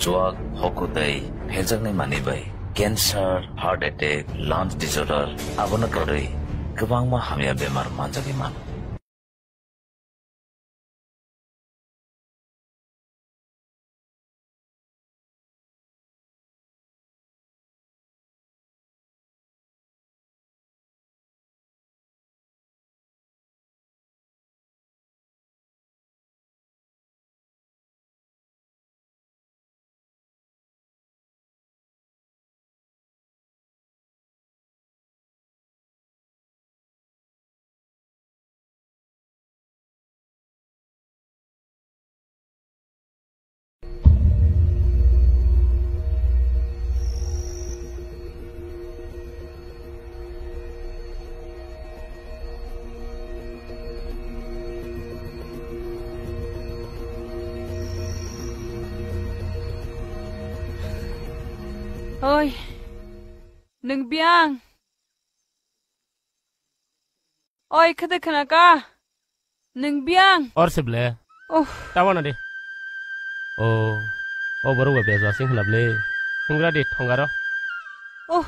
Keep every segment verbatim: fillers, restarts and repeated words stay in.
chuak, hoku tei pherjaknai manwi bai cancer, heart attack, lungs disorder, abono kwrwi kwbangma hamya bemar manjagwi mano. Oi, nwng biyang? Oi, khede khna ka? Nwng biyang? Or se ble. Oh. Tamo na de. Oh. O borok ba bejwa sing khna ble. Hungra de thongaro. Oh.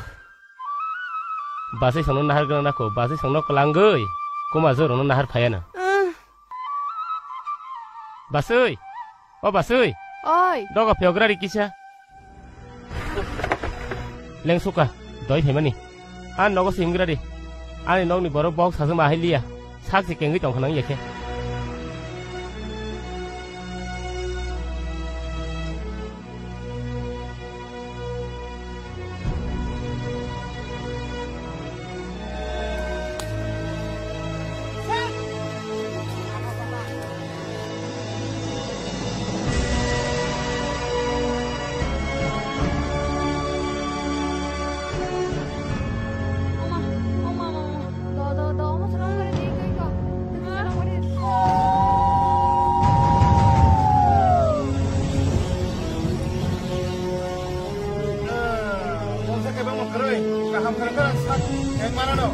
Basai songno nahar gana nako, basai songno kwlangwi. Kuma jor no nahar phaya na. Uh. Basai. O basai. Oi. Doga pheogra ri kisa. Lengsuka, doi phaimani. Ang nogo se himgra di. Ani nokni borok bok sajakma hai liya. Sak se kengwi tongkha nang yakhe. Kaham khe sak, yang mana no?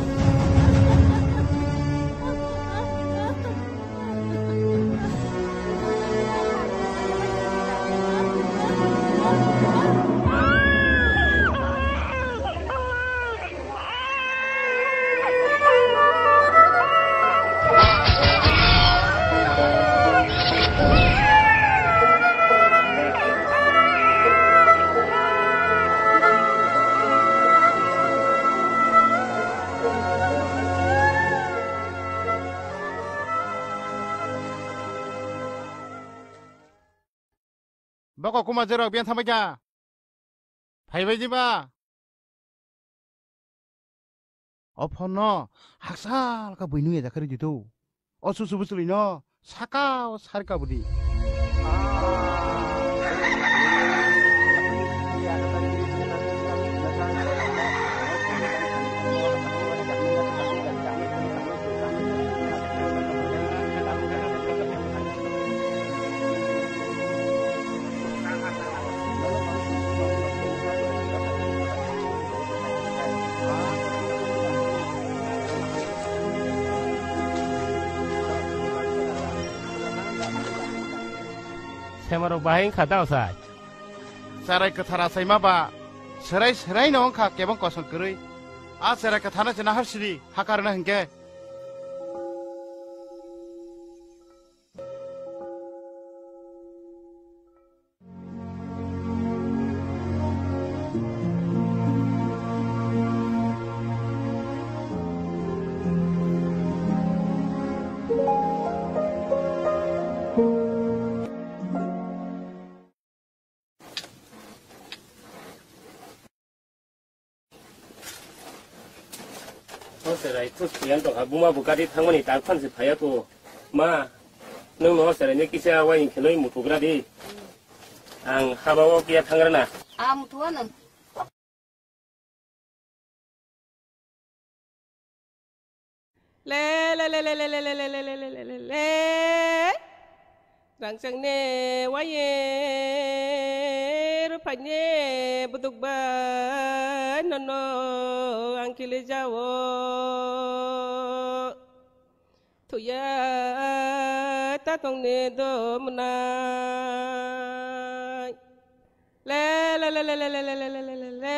Boko kuma jerok biyan thambai kha. Phaibai jiba. O phone no haksa halka buino ya jakari ditu. O susu busuli no saka o sarka budi. Semarok bahai wngkha da osai. Cherai kwthar achaima ba, serai serai no wngkha kebeng kosom kwrwi. A cherai kwthar no chwna har siri, hakar no hinkhe. O cherai, khus tiyang tongkha, buma bo gari thangmani tak phan se phaiya ko. Ma, nwng no o cherai ni kisa wai kheloi mutugra di. Ang haba o kiya thangra na. A mutu ano. Le, le, le, le. Rangchakne waye ruphaine buduk bai nono ang kili jao. Thuya ta tongne do mwnai. Le, le, le.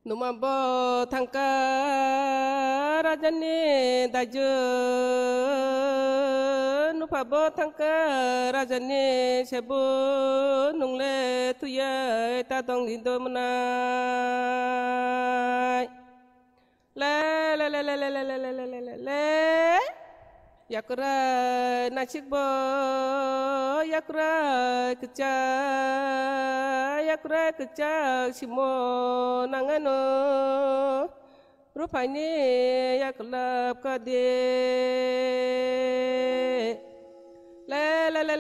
Numa bo thangka rajani daju. Nupha bo thangka rajani sebu nungle tuya ta dong ni do mwnai. Le, le, le. Yakrai nasik bo, yakrai kwchak, yakrai kwchak simo nangano. Rupaini yaklap kadi. Le, le, le.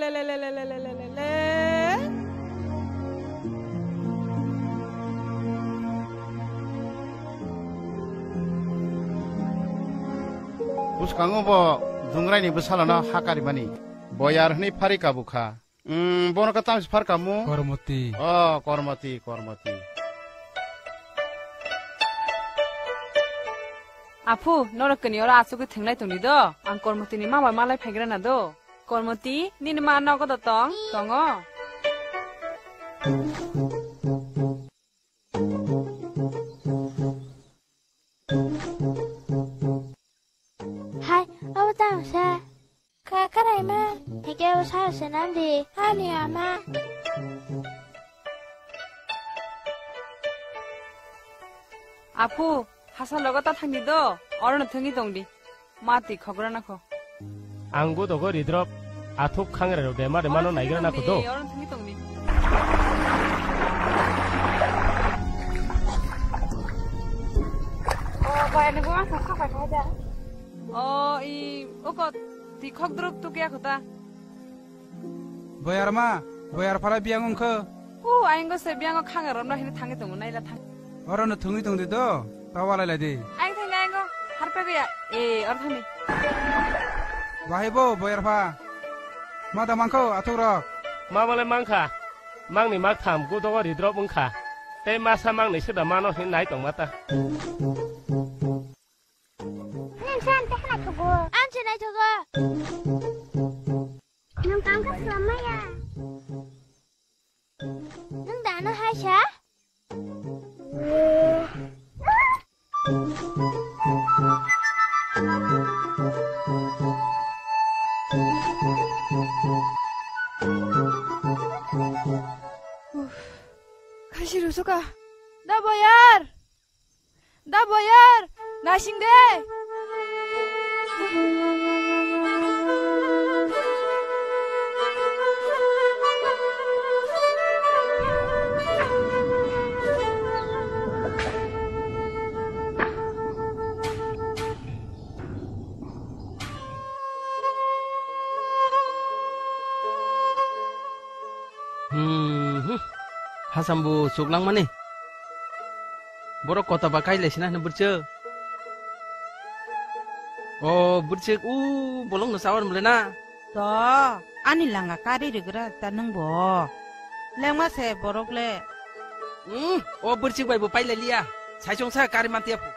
Bwskango bo Dungraini bwsalano ha karimani. Boyar hwnwi phari kabu kha. Umm, bono khe tamsi phar kamu? Kormoti. Oh, Kormoti, Kormoti. Aphu, norok kini oro asugwi thwnglai tongdi do. Ang Kormotini ma bai malai phaigrana do. Kormoti, nini ma nogo do tong? Tongo. Hai, abo tang sa. Kha karai ma. Hike abo sa se nam di. Ani ama. Aphu, hasa logo ta thangdi do. Oro no thwngwi tongdi. Ma twi khogra nakho. Ang go dogo ridrop, athuk khangre rok de ma de mano naigra nakho do. Oro thwngwi tongdi. O, bai, ani bo ang sakha pai kha da. O, i, oko twi khok drop tu kya khota. Boyar ma, boyar phara biyang wngkho. Hu, ayang go se biyang o khang romna hini thangwi tongo, naila thang. Oro no thwngwi tongdi do, ta walai lai di. Ayang thangni ayang go, harpa gaya. E, oro thangni. Bahai bo, boyar pha. Ma da mangkho, athuk rok. Ma malai mangkha. Mangni mak tham, gudogo ridrop wngkha. Tei masa mangni sida mano hin nai tongma ta. Nang san te khna thugo. Ang se nai thugo. Nwng tang kha swlamaya. Nwng dano hai sa? Uff, kaisa rusuka. Da boyar. Da boyar, nasing de. Hmm, hmm. Hasam bo chuk langmani. Borok kota ba kai lai sina hwnwi bwrchwk. O bwrchwk, u bolong no chawar mle na. To, ani langa kari rigra ta nwng bo. Lengma se borok le. Hmm, o bwrchwk bai bo pai lai liya. Saichung sa kari mantiya phu.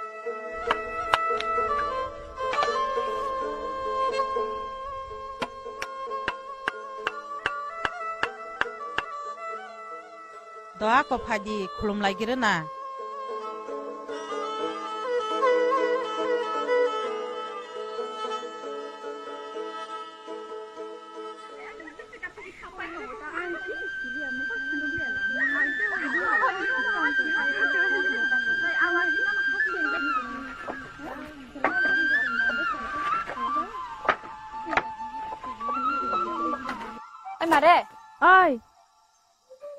Doa ko phaidi khulum lai giri na. Oi mare. Oi.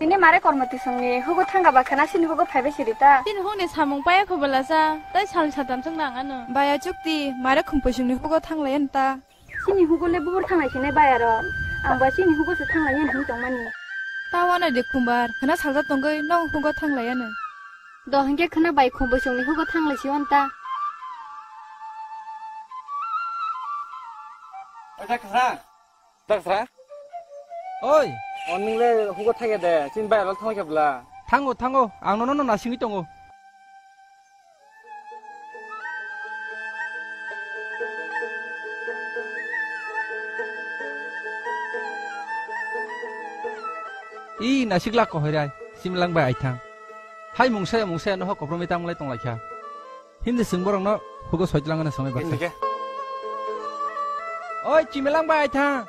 Tini mare kormo tisongni hugo thangga ba khana sini hugo phaibai siri ta. Tini hukni samung paya kho bwlasa, tai sal satam chwng nang ano. Baya chukti, mare khumpuisungni hugo thanglai ta. Sini hugo le bubur thanglai sinai baya ro. Ang ba sini hugo se thanglai yan hini tongmani. Ta wana de khumbar, khana salsa tongoi no hugo thanglai ano. Do hingke khana bai khumpuisungni hugo thanglai si on ta. Oja khasa. Daksra? Oi! O nwng le hugo thangya de, chini bai alok thangwi khe bwla. Thango, thango, ang nono no nasingwi tongo. I naisik lak kohoirai, Chimilang bai aithang. Hai mungsa ya mungsa ya noho kopromwi tangmulai tonglaikha. Hindi chwng borokno hugo soitlangna swngwi baksa. Hindi khe? Oi, Chimilang bai aithang.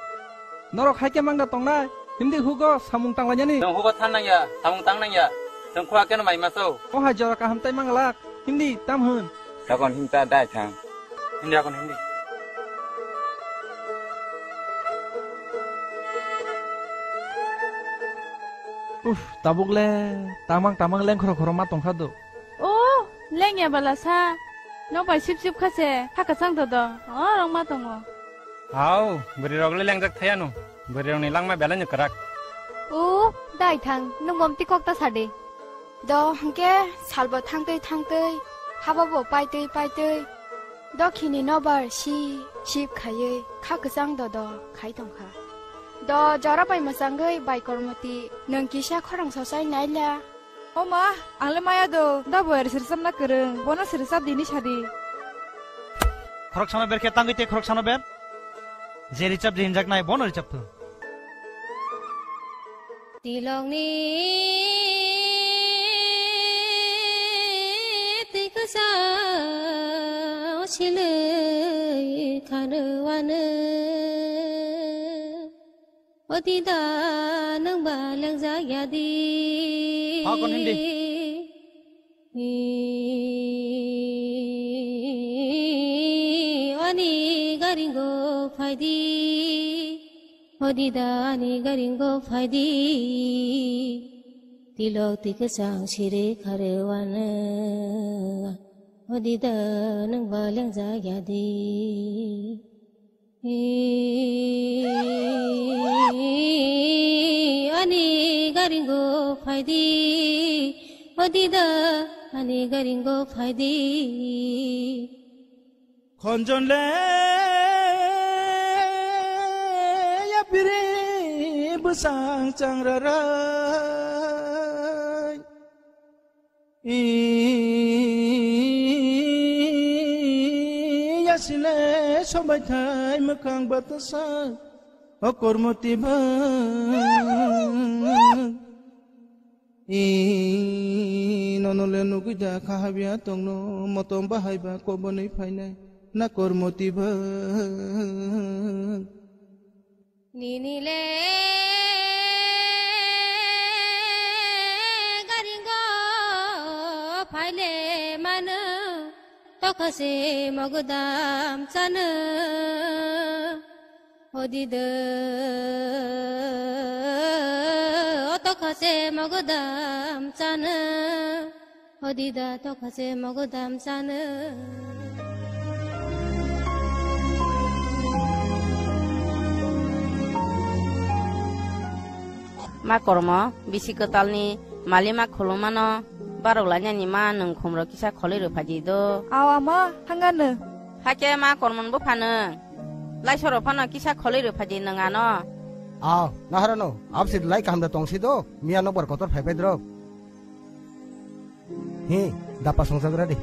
Norok hai khe mangda tongnai? Hindi hugo samung tanglainani? Chwng hugo than nangya, samung tang nangya. Chwng khua keno mai maso. O hai jora kaham tai manglak. Hindi tam hwn. Takon hindi ta dai thang. Hindi akon hindi. Uff, tabuk le tamang tamang lengkhoro khoro ma tongkha do. O, lengya bala sa. Nok bai sip sip kha se, ha kwchang dodo. O, rok ma tongo. Hao, bwrwi rok le lengjak thaya no. Bwrwi rok ni langma belai no kwrak. O, dai thang, nwng bom ti kok ta sa de. Do hwnkhe salbo thangtwi thangtwi, hababo paitwi paitwi, dokhini nobar si sip khaiwi kha kwchang dodo khai tongkha. Do jora bai mwchangwi bai Kormoti nwng kisa khorang sosai naila. O ma, ang le maya do, da boyar sirsamna kwrwng, bono sirsap dini sadi. Khoroksano ber khe tangwi tei khoroksano ber. Je richap je hinjak nai, bono richap thu. Tilokni twi kwchao silwi kharwano. O dida nwng ba lengjak ya di. Hakon hindi. Ani garingo phaidi. O dida ani garingo phaidi. Tilok twi kwchang siri kharwano. O dida nwng ba lengjak ya di. Ani garingo phaidi, o dida, ani garingo phaidi. Khonjon le ya biri bwsang changrarai. Iyasile sobaithai mwkhang batasa o Kormoti bwng. I nono le nugwi da kha habya tongno motom bahai ba kobonwi phainai na Kormoti bwng. Nini le garingo phaile mano, tokha se mogodam chano. Odi do, o tokha se mogodam chano. Hodi da tokha se mogodam chano. Ma kormo, bisi kwtalni malima khulumano barok lainani ma nwng khumro kisa kholwi rwphaidi do. Aw ama, hangano. Hakhe ma kormon buphano, laisoro phano kisa kholwi rwphaidi nwng ano. Aw, naharano, absir lai kaham da tongsi do, miya nokbar kotor phaiphai drok. Hi, dapa songchagra di.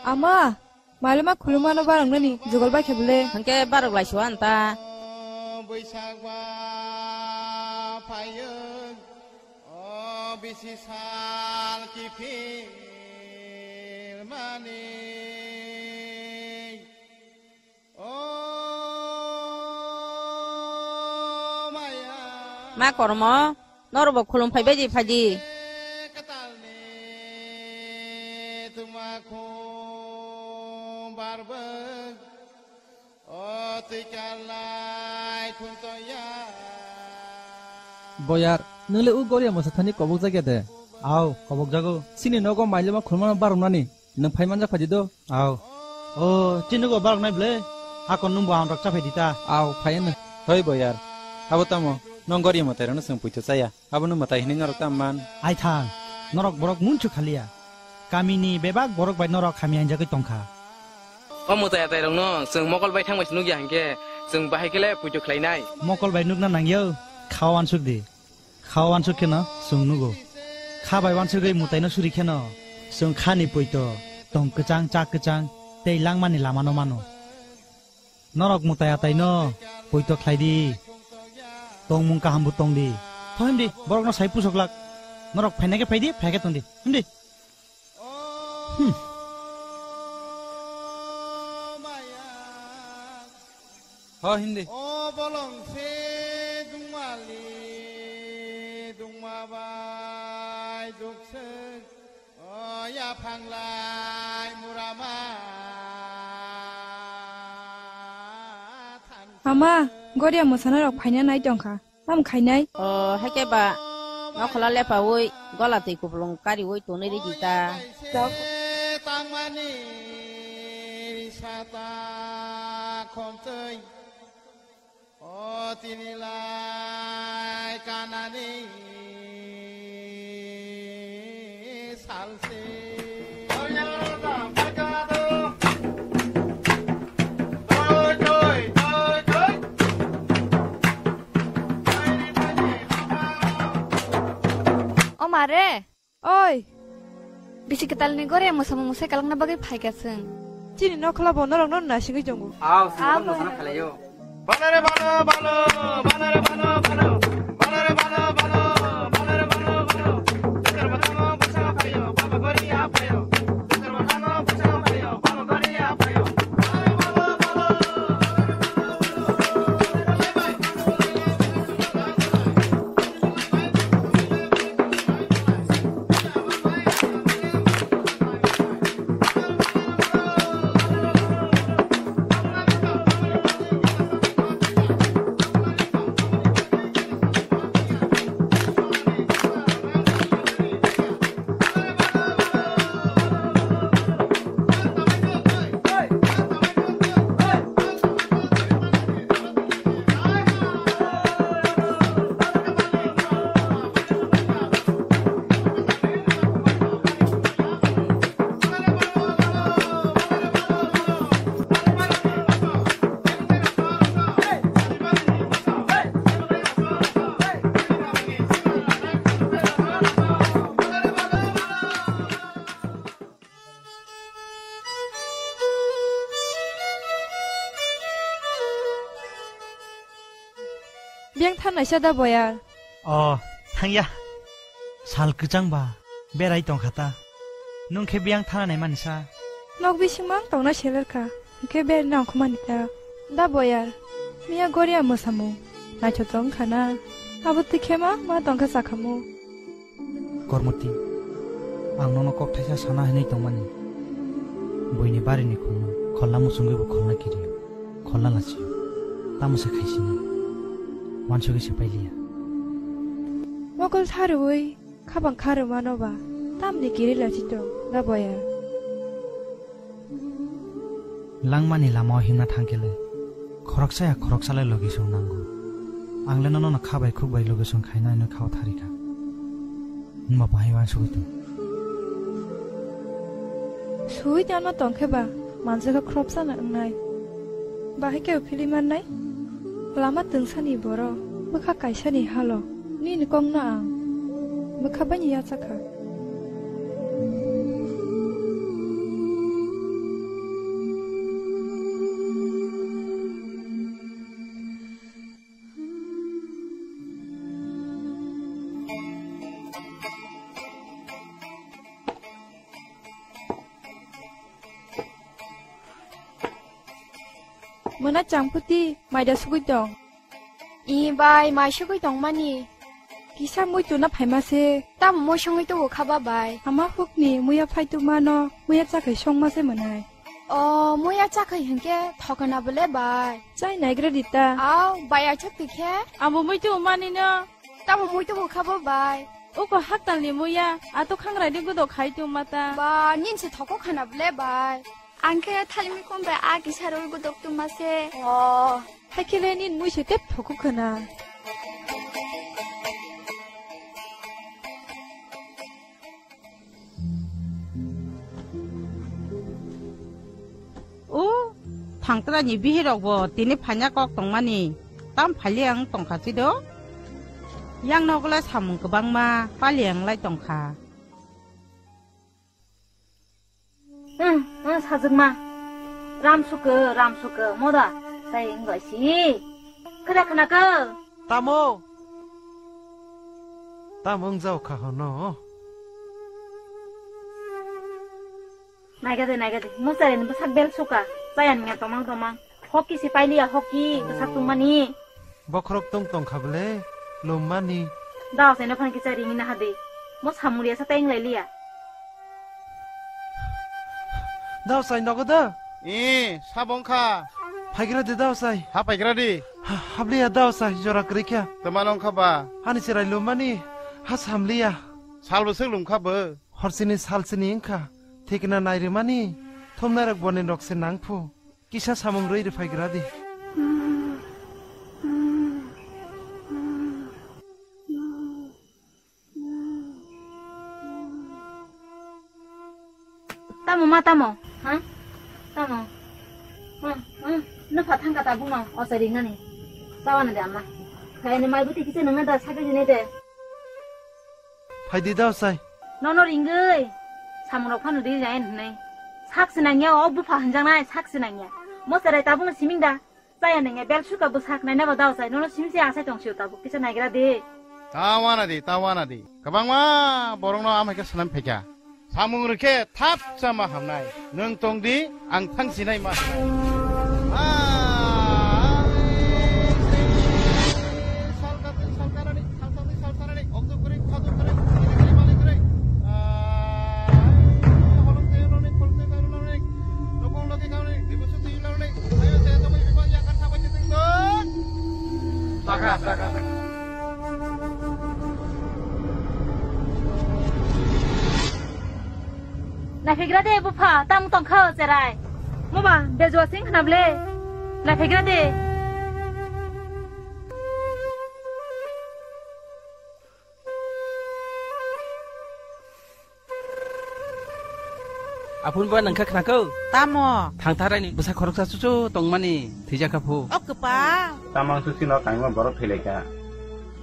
Ama, Malima khulumano baroknani jugal bai khe bole. Hwnkhe barok laisio anta. Boisak ba phaio, o bisi sal kiphil mani. O maya. Ma kormo. Norokbo khulum phaibai di, phaidi. Kwtalni tuma khum barbo, o twi karlai khum toya. Boyar, nwng le o Goria mwsa thani kobok jak ya de? Aw, kobok jago. Chini nogo mailima khulumano baroknani. Nwng phai manjak phaidi do? Aw. O, chini go barok nai ble. Hakon nwng bo ang rok cha phaidi ta. Aw, phai no. Hoi boyar. Abo tamo? Nwng gori mwtai rano chwng puito chaya. Abo nwng mwtai hinwi norok tam man. Ai thang. Norok borok munchu khaliya. Kamini bebak borok bai norok hamya hinjagwi tongkha. O mwtai atai rokno chwng mokol bai thang bai se nukya hinkhe Chwng bahai khe le puitu khlainai. Mokol bai nukna nangya, kha wansuk di. Kha wansuk kheno chwng nugo. Kha bai wansugwi mwtaino suri kheno chwng khani puito tong kwchang, chak kwchang tei langmani lamano mano. Norok mwtai ataino puito khlai di. Tongmung kaham bo tong di. Tho himdi, borokno sai pusok lak. Norok phaina khe phai di, phai khe tong di. Himdi. Hmm. Ho, hindi. O bolong se dungmali, dungma bai dukse. O ya phanglai murama than. Ama, goria mwsana rok phaina nai tongkha. Tamo khainai? O, haikhe ba, nokhola lepaui, gola twi kupulung kariui tonwi ridi ta. Tangmani risata khomtwi, o tini lai kanani salse. O ma re. Oi. Bisi kwtalni gore mwsamung mwsai kalangna bagwi phaikha chwng. Chini nokhola bo norokno nasingwi tongo. Aw, swngo. Abo. Mwsana khalaio. Banare bano, bano, banare bano, bano, banare bano, bano, banare bano, bano. Bwswk bwskango bwskango phaio, baba goria phaio. Bwswk bwskango bwskango phaio, baba goria phaio. Biyang thangnai sa da boyar? O, thangya. Sal kwchang ba, berai tongkha ta. Nwng khe biyang thangnai mani sa? Nok bising mang tongna seler kha, hwnkhe berai nang khumani ta. Da boyar, miya goria mwsamung, naithotok wngkha na. Abo twi khe ma, ma tongkha chakhamu. Kormoti, ang nono kok thaisa sana hinwi tongmani. Buini barini khungno kholna muchungwi bo kholna kirio, kholna lachio. Tamo se khaisini. Wansugwi se pailiya. Mokol tharwi khabang kharwmano ba tamni kiri lachi tong da boya. Langmani lamao himna thangkhe le khoroksa ya khoroksa le logisong nango. Ang le nono kha bai khuk bai logisong khaina hino khao tharikha. Hwnba bo hai uansugwi tong. Sui tano tongkhe ba manjak kha khoroksa na wngnai. Bahai khe phili mannai? Lama twngsani borok, bwkha kaisani halo, nini kokno ang bwkha baini yachakha. Mona changputi, maida sugui tong. I bai, mai sugui tongmani. Kisa mui tuna phaima se. Tamo mui songui tubu khaba bai? Ama hukni muya phai tuma no, muya chakhai songma se mwnai. O, muya chakhai hwnkhe thokna bole bai. Chai naigra di ta. Au, bai achak tikhe. Amo mui tubu mani no. Tamo mui tubu khabo bai? Uko haktalni muya, ato khangrai di gudo khai tuma ta. Ba, nin se thoko khana bole bai? Ang khe thalimi kom bai a kisa roi gudok tuma se. O. Hai khe le nin mui se tep thoko khana. O, Thangtra ni bihirok bo tini phaina kok tongmani, tam phali ang tongkha chido. Yang nogole samung kwbangma pali ang lai tongkha. Hmm, hmm, sajwkma. Ram sukha, ram sukha, moda. Sai wng bai si. Khada khana kha. Tamo. Tamo wng jao kha hono. Naigade, naigade. Muchari ni bwsak bel suka. Chayani ya tomang tomang. Hoki si pailiya, hoki. Bwsak tungmani. Bokhorok tong tong kha bwle, lummani. Dao sai no phan kisa ringina hadi. Mo samuriya sa teng lai liya. Dao sai nogo da? Ee, sabong kha. Phaigra de dao sai. Ha phaigra di. Ha, habliya dao sai, jora kwrwi kha. Tama nong kha ba? Hani chirai lummani, ha samliya. Sal bwswk lum kha bo? Horsini salsini wngkha. Thikna nairimani, thumnairok boni rok se nangphu. Kisa samung rwi rwphaigra di. Tamo ma tamo? Ha? Tamo? Ha? Ha? Nupha thangka ta buno ocharingnani. Tawana de ama. Khaini mai buti kisa nangna da sakhe jine de. Phaidi da osai. Nono ringwi. Samungrok phano ri jain hwnwi. Sak sinangya o bupha hwnjaknai sak sinangya. Mocharai tabukno siming da. Chaya nangya bel suka bwsak naina ba da osai. Nono simsi asai tong sio tabuk kisa naigra de. Tawana di, tawana di. Kwbangma borokno amhaikhe swnam phaikha. Samung rwkhe thap chama hamnai. Nwng tong di, ang thang sinai ma. Naiphigra de bupha, tam tongkha o cherai. Moba, bejua sing khna ble. Naiphigra de. Aphun ba nangkha khnakho? Tamo? Thangtharai ni bwsa khoroksa chuchu tongmani thwijakha phu. O kwpa. Tamang susi no kaima borok thwilaikha.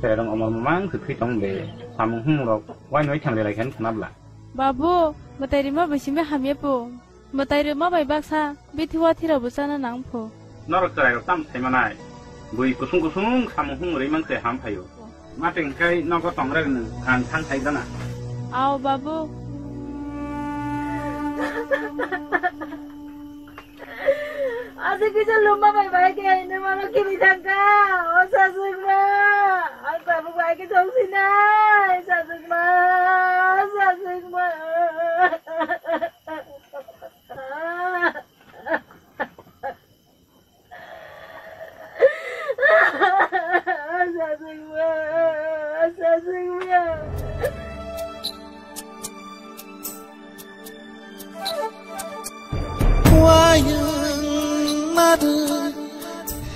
Serong omor mamang se thwi tong de. Samung humrok wai noi thang de laikha khna bla. Babu, mwtai rima bai simi hamya phu. Mwtai rima bai baksa bithi wathi rok bo chana nang phu. Norok chwrai rok tam sai manai. Bui kusung kusung samung humrwi mang se ham phaio. Mating kai nogo tong rek nung ang thang sai gana. Ao babu. Asik kisa lumba bai bai ke ini mano kiri thangka. O sasukma. Ang tabuk bai ke thong sinai. Sasukma. Sasukma. Wayang nadu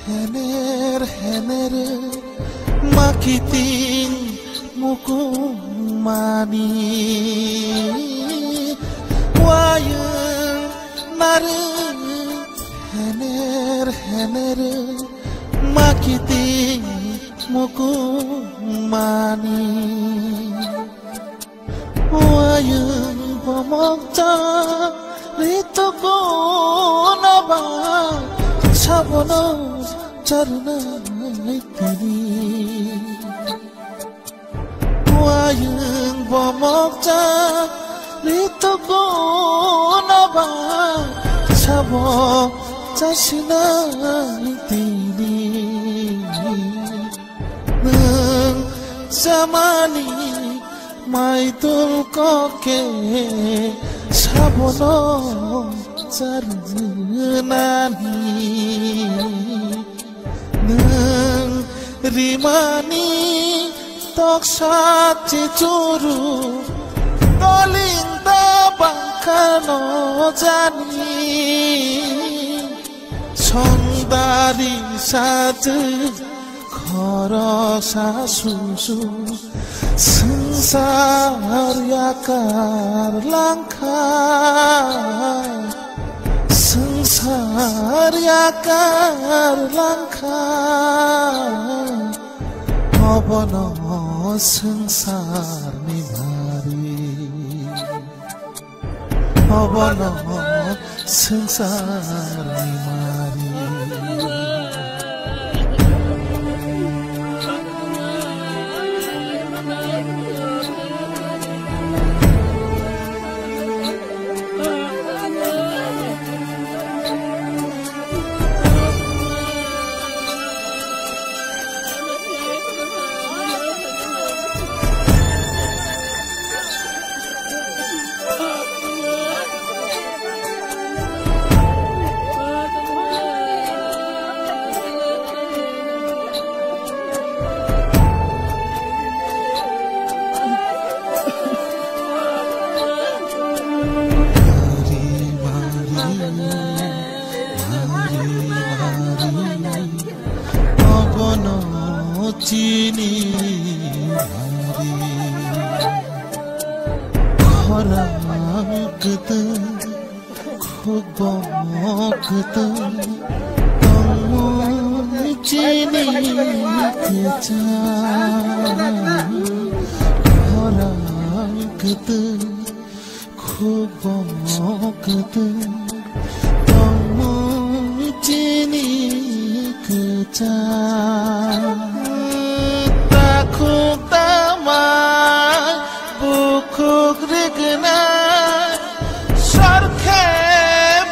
hener hener makiting mukung mani. Wayang nadu hener hener makiting mukung mani. Wayang bomok cha rituko naba sabono charna tini. Wayang bomok cha rituko naba sabo chasina tini. Nwng chamani maitul koke sabono charnani. Nwng rimani toksa chichuru toling da bangkano jani. Songdari sajwk khoroksa susu swngchar yakar langkha. Swngchar Yakar langkha, obono swngcharni mari. Obono swngcharni mari. Obono chini mari. Khorang kwtwng, khukbong kwtwng, tongmung chini kwchang. Khorang kwtwng, khukbong kwtwng, tongmung chini kwchang. Takhuk tama bukhuk rikna, sorkhe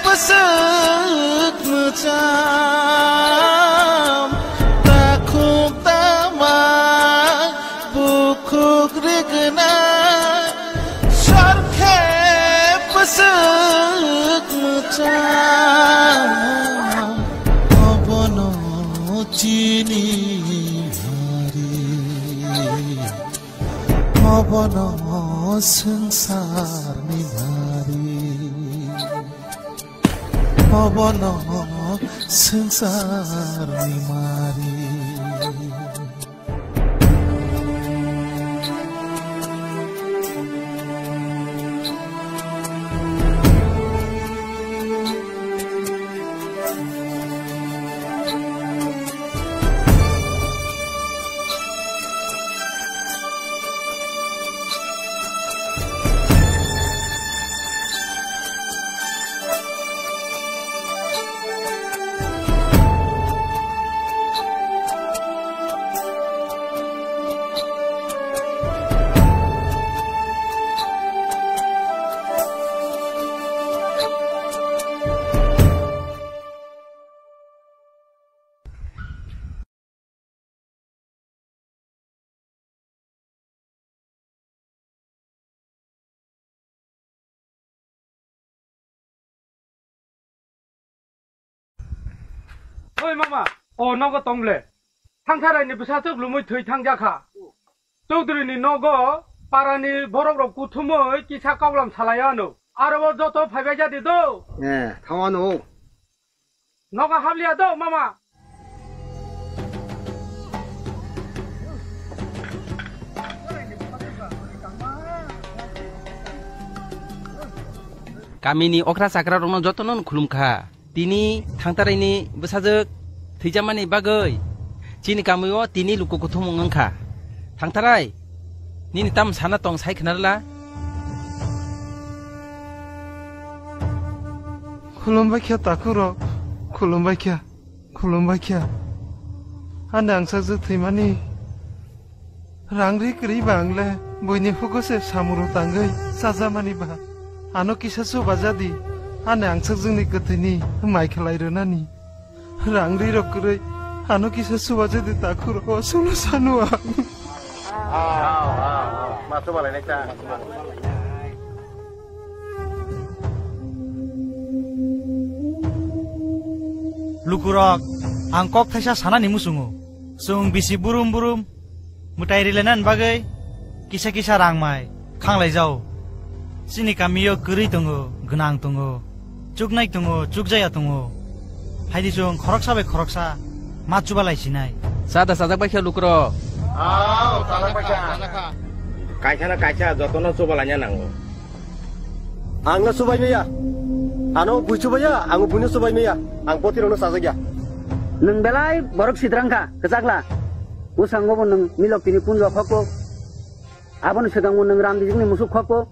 bwswk mwchang. Takhuk tama bukhuk rikna, sorkhe bwswk mwchang. Obono chini mari, obono swngcharni mari. Obono swngcharni mari. Oi mama, o nogo tong le. Thangtharai ni bwsajwk lumui thwi thangjakha. Chowdhury ni nogo parani borok rok kuthumui kisa koklam salai ano. Aro o joto phaibai jadi do. Eh, thang ano. Nogo habliya do, mama. Kamini okra chakra rokno jotono khulum kha. Tini Thangtaraini bwsajwk thwijamani bagwi chini kamio tini luku kuthumung wng kha. Thangtarai, nini tam sana tong sai khna rwla? Khulumbai kha takhuk rok, khulumbai kha, khulumbai kha. Ani angsakjwk thwimani rang ri kwrwi ba ang le buini hugo se samung rok tangwi chajamani ba. Ano kisa chubaja di, ani angsakjwkni kwthwini mai khlai rwnani. Rang ri rok kwrwi, ano kisa chubaja di takhuk rok, o sulo sanu ang. Lukurok, ang kok thaisa sanani muchungo. Chwng bisi burum burum mwtai rilainani bagwi kisa kisa rang mai khanglaijao. Chini kamio kwrwi tongo, gwnang tongo, chuknai tongo, chukjaya tongo. Haidi chwng khoroksa bai khoroksa ma chubalai sinai. Chada chajak bai khe lukurok. Ao, chajak bai kha. Kaisa na kaisa jotono chubalaina nango. Ang no chubai maya. Ano bui chubaya, ang buino chubai maya, ang potirokno chajakya. Nwng belai borok sidrangkha, kwchakla. Bwskango bo nwng milok tini punjo khokko. Aboni swkango nwng ramjijikni musuk khokko.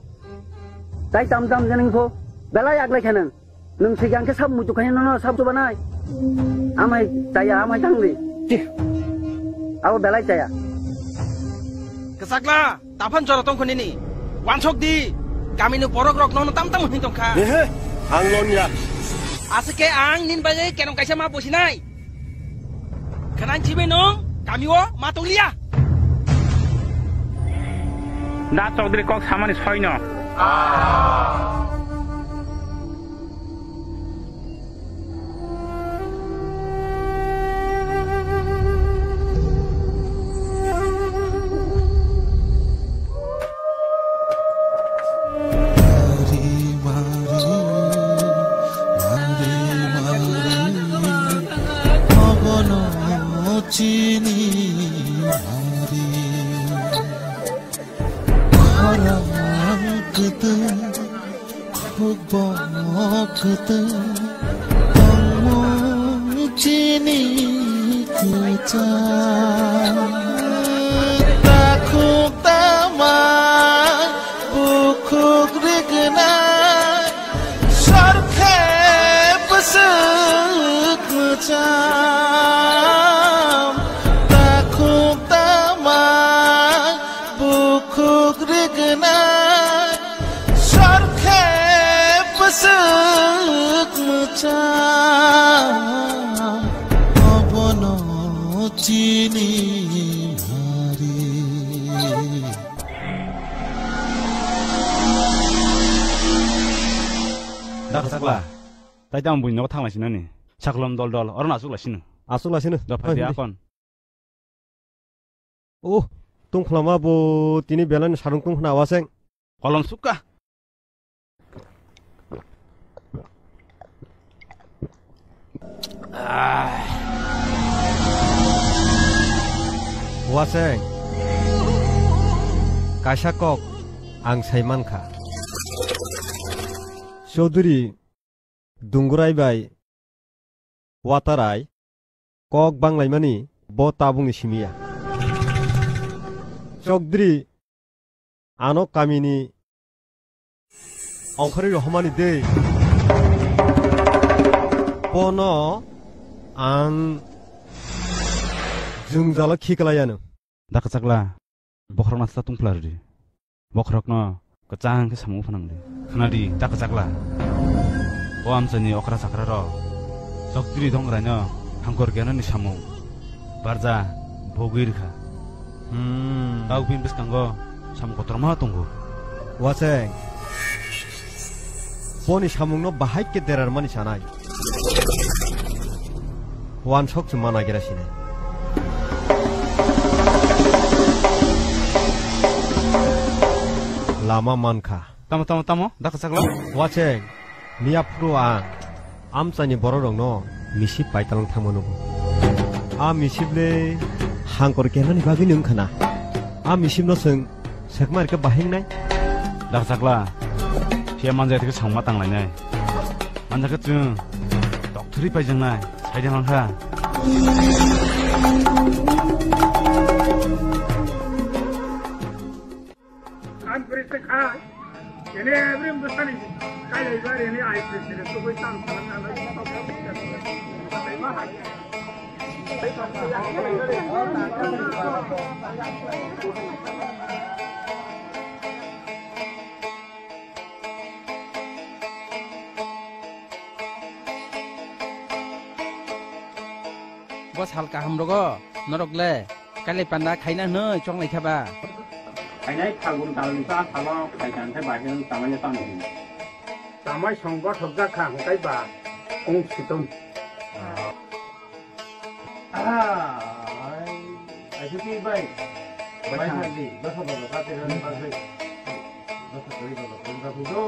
Tai tam tam jenengkho, belai aglai khe nwng. Nwng thwikha hwnkhe sab muitu khaina nono sab chubanai. Amai chaya, amai tangdi. Abo belai chaya. Kwchakla, taphano jora tongkho nini. Wansok di. Kamini borok rok nono tam tam hwnwi tongkha. Ehe, ang lonya. Aswk khe ang nini bagwi kenong kaisa ma bosinai. Khwnang simi nwng kami o ma tongliya. Da Chaudhary kok samani soino. Chini hari khorang kwtwng, khukbong kwtwng, tongmung chini kwchang. Takhuk tama bukhuk rignai, sorkhe bwswk mwchang. Takhuk tama bukhuk rignai, sorkhe bwswk mwchang. Obono chini hari. Da kwchakla. Tai tamo buini nogo thang lai sinani. Saklom dol dol, oro no aswk lai sino. Aswk lai sino. Da phai di akon. Oh, tungphla ma bo tini belai ni sarung tungphna waseng. Kolom sukha. Waseng. Kaisa kok ang sai mankha. Chaudhary Dungurai bai Watarai kok banglaimani bo tabukni simi ya. Chokdri ano kamini ongkhorwi rohormani de. Bono ang jwngjalo khiklai ano. Da kwchakla, bokhorokno asla tungphla rwdi. Bokhorokno kwchang khe samung phanangdi. Khwnadi, da kwchakla. O amchaini okra chakra rok Chokdri Donggraino hangkor genani samung barja bogwi rwkha. Hmm. Tau bini bwskango samung kotorma tongo. Waseng. Boni samungno bahai khe derarmani sanai. Wansok se mana gira sini. Lama mankha. Tamo, tamo, tamo, da kwchakla. Waseng, miya phuru ang amchaini bororokno misip paitalang thangma nugo. A misip le hangkor kenani bagwi ni wngkha na. A misip no chwng sekma rikha bahai wngnai. Da kwchakla, phiya manjak thikhe songma tanglainai. Manjakhe chwng tokthwrwi paijaknai, saide mankha. Ang president kha, ini every Hindustani kaya ibar ini I president tu koi tam salam na. Bo sal kaham rogo, norok le kailai panda khaina hwnwi chonglai kha ba? Khainai phagun talni sa salo khai kan khe bahai tamaina tamo hwn. Tamai song gothok jak kha hwnkhe ba kung siton. Ah, ai, ai, suti bai. Bai thang. Bai thang di, bwsa bwsa kati rani bagwi. Bwsa kati bwsa kati bagwi do.